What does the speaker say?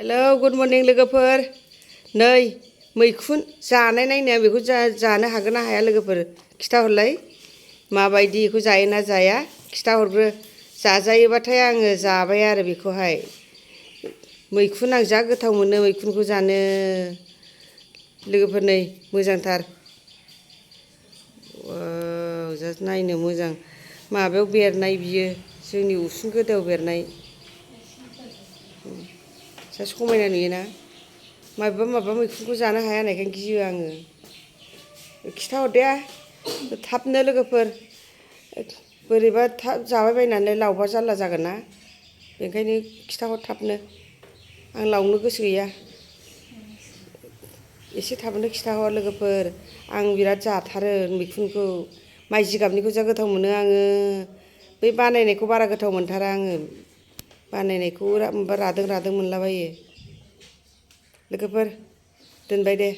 Hello good morning लोगोफोर नै मैखुन जानाय नायनाया बेखौ जानो हागोन ना हाया लोगोफोर खिथाहरलाय माबायदि बेखौ जायो ना जाया खिथाहरग्रो जाजायोबाथाय आङो जाबाय आरो बेखौहाय मैखुन आं जा गोथाव मोनो मैखुनखौ जानो लोगोफोर नै मोजांथार जा नायनो मोजां माबायाव बेरनाय बियो जोंनि उसुं गोदायाव बेरनाय जा समायना नुयोना माबा मैखुनखौ जानो हाया होननायखाय गियो आङो खिथाहरदे थाबनो लोगोफोर बोरैबा थाब जाबाय बायनानै लावबा जारला जागोन ना बेनिखायनो खिथाहर थाबनो आं लावनो गोसो गैया एसे थाबनो खिथाहर लोगोफोर आं बिराद जाथारो मैखुनखौ माइ जिगाबनिखौ जा गोथाव मोनो आङो बै बानायनायखौ बारा गोथाव मोनथारा आङो बानायनायखौ रादों रादों मोनलाबायो लोगोफोर दोनबाय दे।